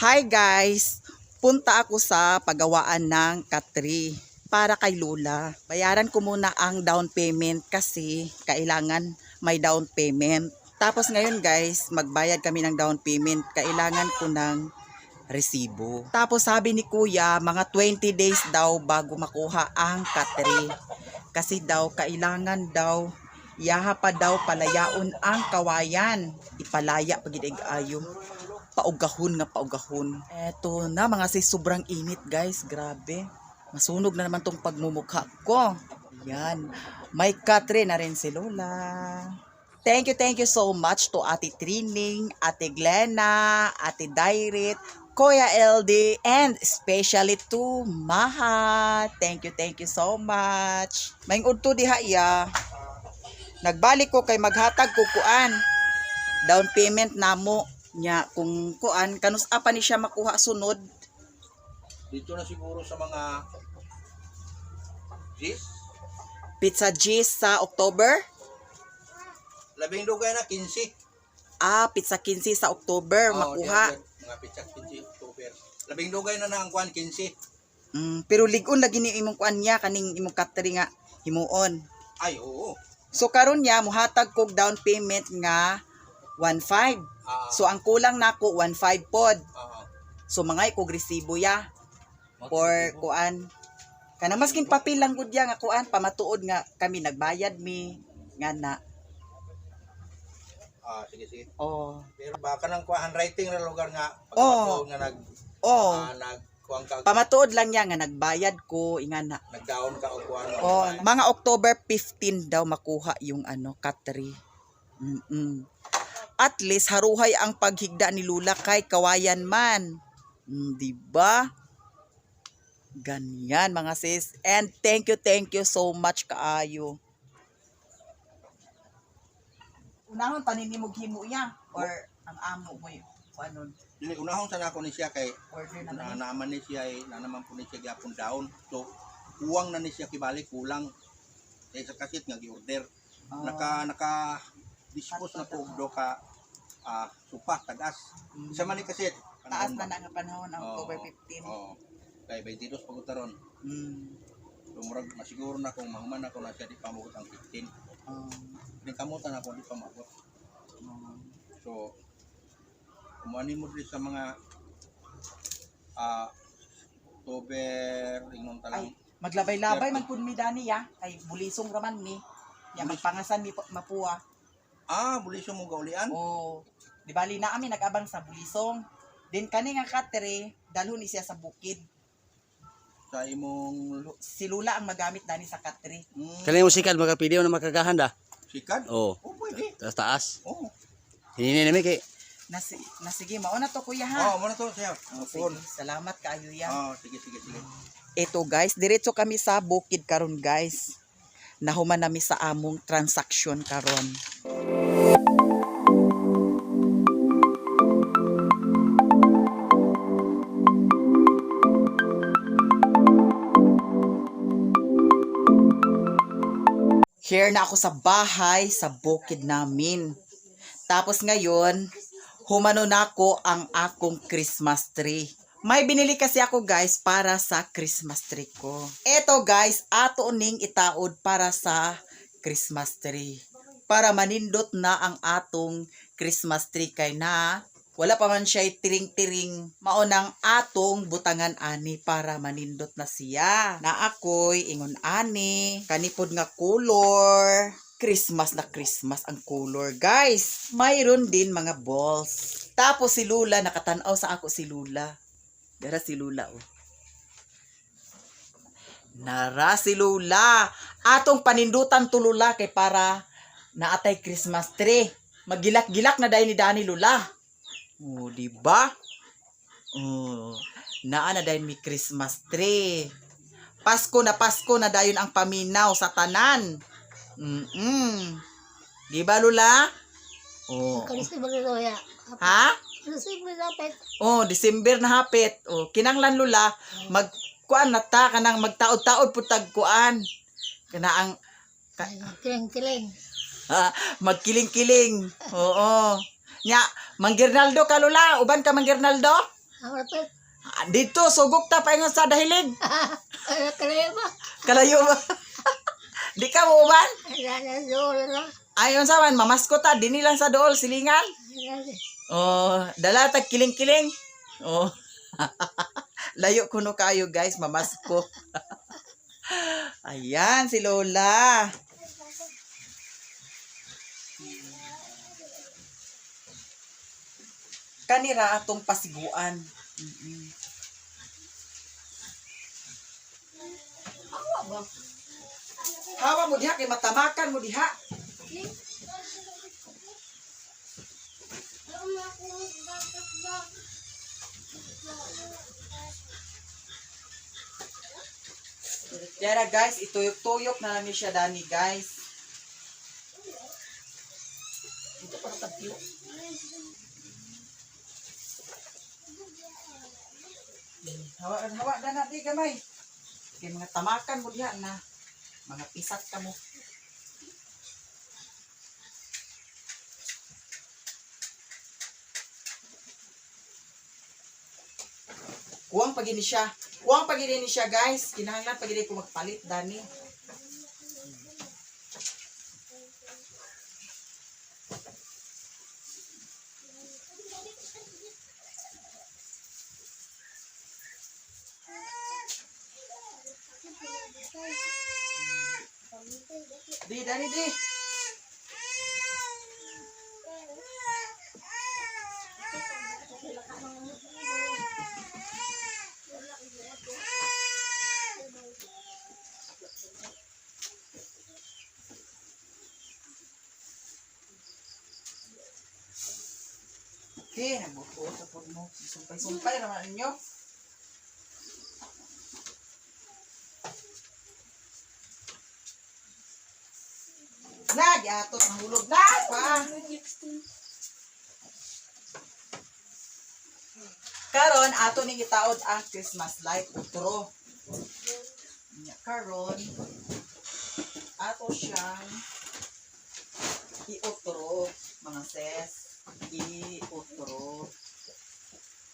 Hi guys! Punta ako sa pagawaan ng Katri para kay Lola. Bayaran ko muna ang down payment kasi kailangan may down payment. Tapos ngayon guys, magbayad kami ng down payment. Kailangan ko ng resibo. Tapos sabi ni Kuya, mga 20 days daw bago makuha ang Katri. Kasi daw, kailangan daw, yaha pa daw palayaon ang kawayan. Ipalaya pag ayo paugahon nga paugahon. Eto na mga sis, sobrang init guys, grabe. Masunog na naman tong pagmumukha ko. Yan. May katre na rin si Lola. Thank you so much to Ate Trining, Ate Glenna, Ate Dairit, Kuya LD, and especially to Maha. Thank you so much. May udto diha iya. Nagbalik ko kay maghatag ko kuan. Down payment namo nya kung kuan kanus apa ni siya makuha sunod. Dito na siguro sa mga Gis? Pizza G sa October. Labing dugay na 15. Ah, pizza 15 sa October Oo, makuha. diyan, diyan. Mga pizza 15 October. Labing dugay na na ang kuan 15. Pero ligon lagi ni imong kuan niya kaning imong katri nga himuon. Ay, oo. So karon niya muhatag kog down payment nga 1.5. Ah, So ang kulang nako 1.5 pod. ah, So mga kog resibo ya for kuan. Kana maskin papel lang gud ya nga kuan pamatuod nga kami nagbayad mi nga na. Ah, sige, sige. Oh. Pero baka nang kuan handwriting na lugar nga Oo. pagkatuo nga nag Oh. nag kuan ka Pamatuod lang niya nga nagbayad ko ingana. nagdown ka og kuan. Oh, mga October 15 daw makuha yung ano, katri. At least haruhay ang paghigda ni Lula kay kawayan man. Di ba? Ganyan mga sis. And thank you so much kaayo. Unahon paninimog himo niya or ang amo mo yun. Ano, Dili unahon sa nako ni siya kay order na naman. naman ni siya ay na naman po ni siya gyapon down. So kuwang na ni siya kibali kulang kay sa kasit nga gi-order. Oh. Naka naka dispose na ko og do ka supa tagas. Isa man ni kasit. Taas na na nga panahon ang Oo. October 15. Oo. Kay 22 pagod taron. So murag masiguro na kung mahuman ako na siya di pa mugot ang 15. Oh. Ning kamutan ako di pa maabot. So kumani mo diri sa mga October ingon ta lang. Ay, maglabay-labay man pud mi dani ya kay bulisong raman mi. Ya magpangasan mi mapua. Ah, buliso mo gaulian. Oh, di bali na ami nag-abang sa bulisong. Din kani nga katre dalhon ni siya sa bukid. Sa imong Si Lula ang magamit dani sa katre. Kani mo sikad makapili na makagahan da. Sikad? Oo. Oh, pwede. Taas taas. Oh. Hinini nami kay Na sige, mao na to kuya ha. Oh, mo na to siya. Oh, sige, salamat kaayo ya. Oh, sige sige sige. Ito guys, diretso kami sa bukid karon guys. Nahuman nami sa among transaction karon. Here na ako sa bahay sa bukid namin. Tapos ngayon, humano na ako ang akong Christmas tree. May binili kasi ako guys para sa Christmas tree ko. Eto guys, ato ning itaod para sa Christmas tree. Para manindot na ang atong Christmas tree kay na wala pa man siya tiring-tiring maunang atong butangan ani para manindot na siya. Na ako'y ingon ani, kanipod nga color. Christmas na Christmas ang color, guys. Mayroon din mga balls. Tapos si Lula, nakatanaw sa ako si Lula. Dara si Lula, oh. Nara si Lula. Atong panindutan to Lula kay para naatay Christmas tree. Magilak-gilak na dahil ni Dani Lula. Oh, di ba? Oh, naa na dayon mi Christmas tree. Pasko na dayon ang paminaw sa tanan. Di ba Lula? Oh. December na. Ha? December na pet. Oh, December na hapit. Oh, kinanglan Lula, mag kuan na ta kanang magtaod-taod pud tag kuan. Kana ang Kiling-kiling. Magkiling-kiling. Oo. Nya, Manggirnaldo ka Lula, uban ka Manggirnaldo? Ang rapit. Ah, dito, sugok ta paingon sa Dahilig. Ay, kalayo ba? Kalayo ba? Di ka mo uban? Ay, nanadool na. Ayon sa man, mamasko ta, dinhi lang sa dool, silingan. Ay, Oh, dala tag kiling-kiling. Oh. Layo kuno kayo guys, mamasko. Ayan si Lola. Kanira atong pasiguan. Hawa ba? Hawa mo diha kay matamakan mo diha. Yara guys, ituyok-tuyok na lang ni siya dani guys. Ito para tagyo. Hawa hawa na na di gamay. Kay mga tamakan mo diha na. Mga pisat ka mo. Kuwang pag ini siya. Kuwang pag ini siya, guys. Kinahanglan pag ini ko magpalit dani. Di dani di. Okay, nabuko sa pod mo. Sumpay-sumpay naman ninyo. Na, giatot nahulog na pa. Karon ato ning itaod ang Christmas light utro. Nya karon ato siyang iutro mga ses. Iutro.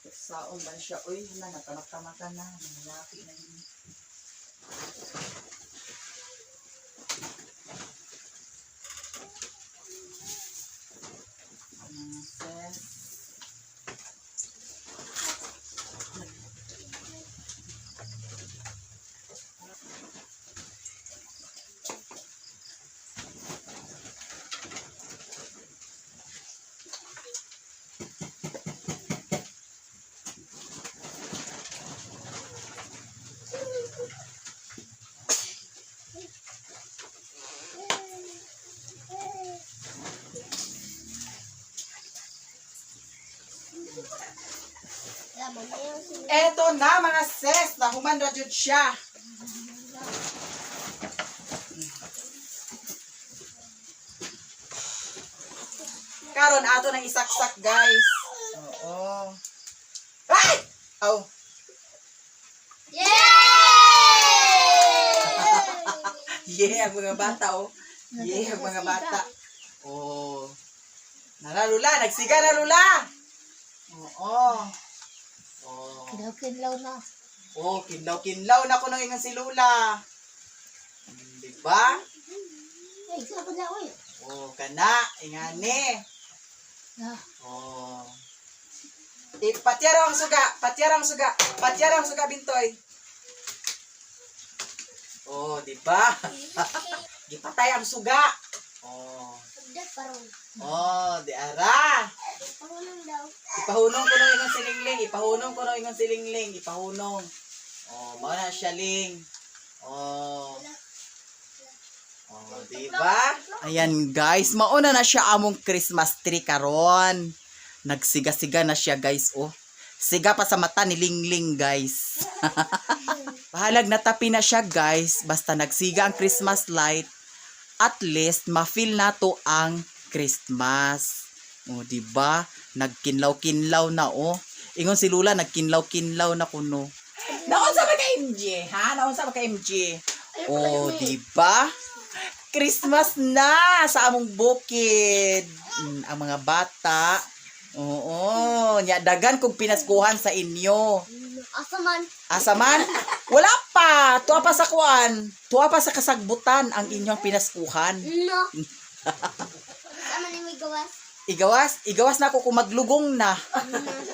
Saon man siya? Uy, na natamak-tamakan na. Nangyaki na yun. Mga ses. Eto na mga sis, nahuman na jud siya. Karon ato nang isaksak guys. Oo. Ay! Aw. Yeah, ang mga bata oh. Yeah, ang mga bata. Oh. Nara Lula, nagsiga na Lula. Oo. Oh. Kinlaw-kinlaw na. Oh, kinlaw-kinlaw na ko nang ingon si Lula. Di ba? Ay, isa pa na, uy. Oh, kana, ingani. Na. Oh. Ipatyara ang suga, patyara ang suga, patyara ang suga bintoy. Oh, di ba? Gipatay ang suga. Oh. Oh, di ara. Ipahunong ko nang ingon si Lingling, ipahunong ko nang ingon si Lingling, ipahunong. Oh, mao na siya Ling. Oh. Oh, di ba? Ayan guys, mauna na siya among Christmas tree karon. Nagsiga-siga na siya guys, oh. Siga pa sa mata ni Lingling guys. Bahalag natapi na siya guys, basta nagsiga ang Christmas light, at least ma-feel na to ang Christmas. Oh, di ba? Nagkinlaw-kinlaw na oh. Ingon si Lula, nagkinlaw-kinlaw na kuno. Naunsa ba ka MJ, ha? Naunsa ba ka MJ? Oh, di ba? Christmas na sa among bukid. Ang mga bata. Oo, nya dagan kog pinaskuhan sa inyo. Asa man? Asa man? Wala pa. Tuwa pa sa kuan. Tuwa pa sa kasagbutan ang inyong pinaskuhan. No. Asa man yung gawas? Igawas, igawas na ako kung maglugong na.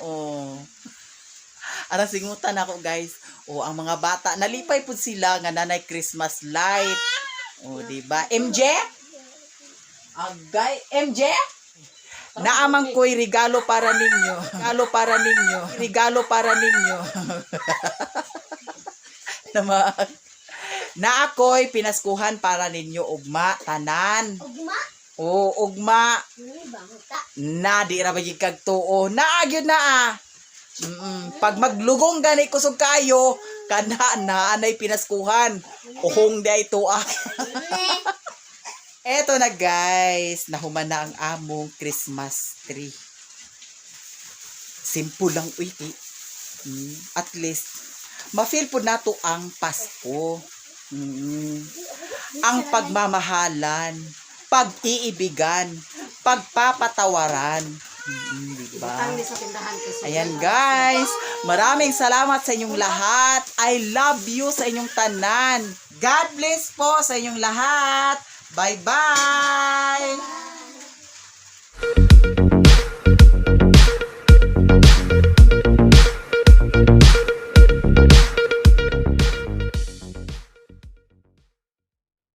Oh. Arang singutan ako, guys. Oh, ang mga bata nalipay pud sila nga nanay Christmas light. Oh, di ba? MJ? Agay, MJ? Naamang ko'y regalo para ninyo. Regalo para ninyo. Regalo para ninyo. Nama. Na ako'y pinaskuhan para ninyo ugma tanan. Ugma? O ugma Hindi bangta. na di ra ba gyud kag tuo, naa gyud na ah. Pag maglugong gani kusog kayo kana na anay pinaskuhan uhong di ay tuwa. Ne. Eto na, guys, nahuman na ang among Christmas tree. Simple lang uy ti. At least ma-feel po nato ang Pasko, ang pagmamahalan, pag-iibigan, pagpapatawaran. Di ba? Ang sa tindahan kasi. Ayan, guys, maraming salamat sa inyong lahat. I love you sa inyong tanan. God bless po sa inyong lahat. Bye-bye!